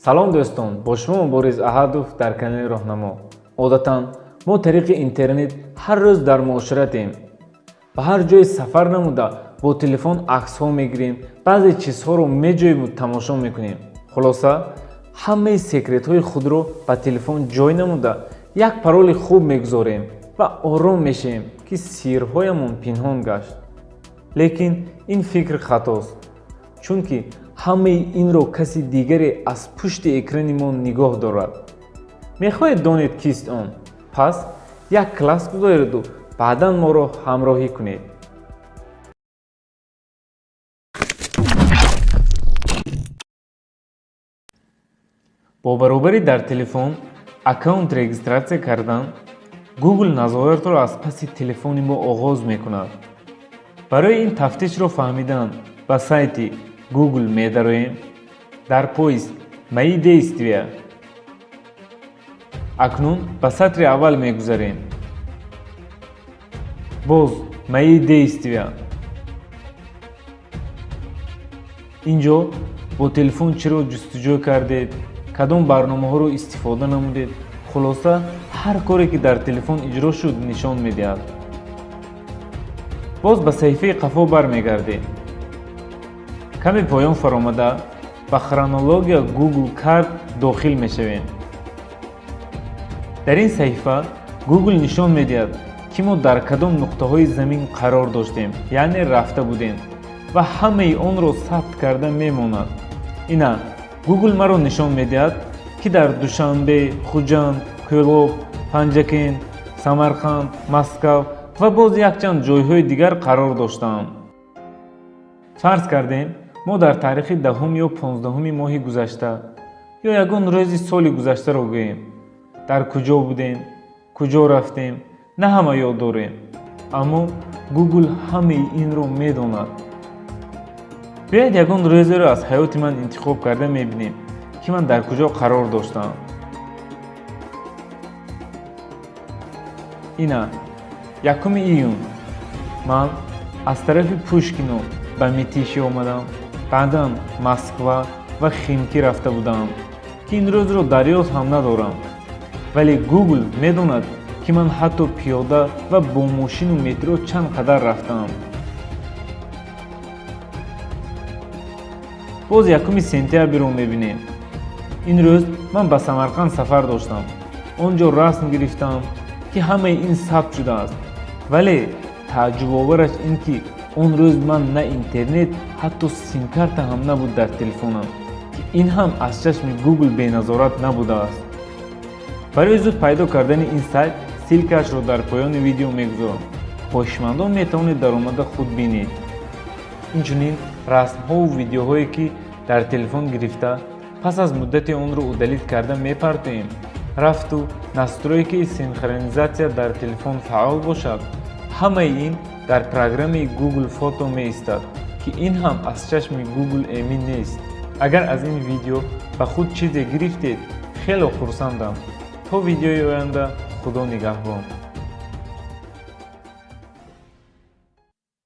Салом дӯстон, бо шумо Мубориз Аҳадов дар канали Роҳнамо. Одатан мо тариқи интернет ҳар рӯз дар муоширатем. Ба ҳар ҷое сафар намуда бо телефон аксҳо мегирем, баъзе чизҳоро меҷӯему тамошо мекунем. Хулоса, ҳамаи секретҳои худро ба телефон ҷой намуда як пароли хуб мегузорем ва ором мешавем, ки сирҳоямон пинҳон гашт. Лекин ин фикр хатост, чунки ҳамаи инро каси дигаре аз пушти экрани мо нигоҳ дорад. Мехоҳед донед кист он? Пас як класс гузореду баъдан моро ҳамроҳӣ кунед. Бо баробарӣ дар телефон аккаунт регистратсия кардан, Google назоратро аз паси телефони мо оғоз мекунад. Барои ин тафтишро фаҳмидан ба сайти Google медароем, дар поиск «Мои действия». Акнун ба сатри аввал мегузарем. Боз «Мои действия». Инҷо бо телефон чиро ҷустуҷӯ кардед, кадом барномаҳоро истифода намудед, хулоса ҳар коре ки дар телефон иҷро шуд нишон медиҳад. Боз ба саҳифаи қафо бармегардем. Каме поён фаромада ба хронология Google карт дохил мешавем. Дар ин саҳифа Google нишон медиҳад, ки мо дар кадом нуқтаҳои замин қарор доштем, яъне рафта будем ва ҳамаи онро сабт карда мемонад. Ина Google маро нишон медиҳад, ки дар Душанбе, Хуҷанд, Кӯлоб, Панҷакент, Самарқанд, Москав ва боз якчанд ҷойҳои дигар қарор доштаам. Фарз кардем, мо дар таърихи 10 ё 15 моҳи гузашта ё ягон рӯзи соли гузаштаро гӯем. Дар куҷо будем, куҷо рафтем, на ҳама ёд дорем, аммо Google ҳамаи инро медонад. Биёед ягон рӯзеро аз ҳаёти ман интихоб карда мебинем, ки ман дар куҷо қарор доштаам. Ина 1 июн ман аз тарафи Пушкино ба Митиши омадам, баъдан Москва ва Химки рафта будам, ки ин рӯзро дар ёд ҳам надорам. Вале Google медонад, ки ман ҳатто пиёда ва бо мошину метро чанд қадар рафтаам. Боз 1 сентябрро мебинем. Ин рӯз ман ба Самарқанд сафар доштам. Он ҷо расм гирифтам, ки ҳамаи ин сабт шудааст. Вале тааҷҷубовараш ин ки он рӯз ман на интернет, ҳатто симкарта ҳам набуд дар телефонам, ки ин ҳам аз чашми Google беназорат набудааст. Барои зуд пайдо кардани ин сайт ссилкаашро дар поёни видео мегузорам. Хоҳишмандон метавонед даромада худ бинед. Инчунин расмҳову видеоҳое ки дар телефон гирифта, пас аз муддате онро удалить карда мепартоем, рафту настройкаи синхронизатсия дар телефон фаъол бошад, ҳамаи ин дар программаи Google Фото меистад, ки ин ҳам аз чашми Google эмин нест. Агар аз ин видео ба худ чизе гирифтед, хело хурсандам. То видеои оянда, Худо нигаҳбон.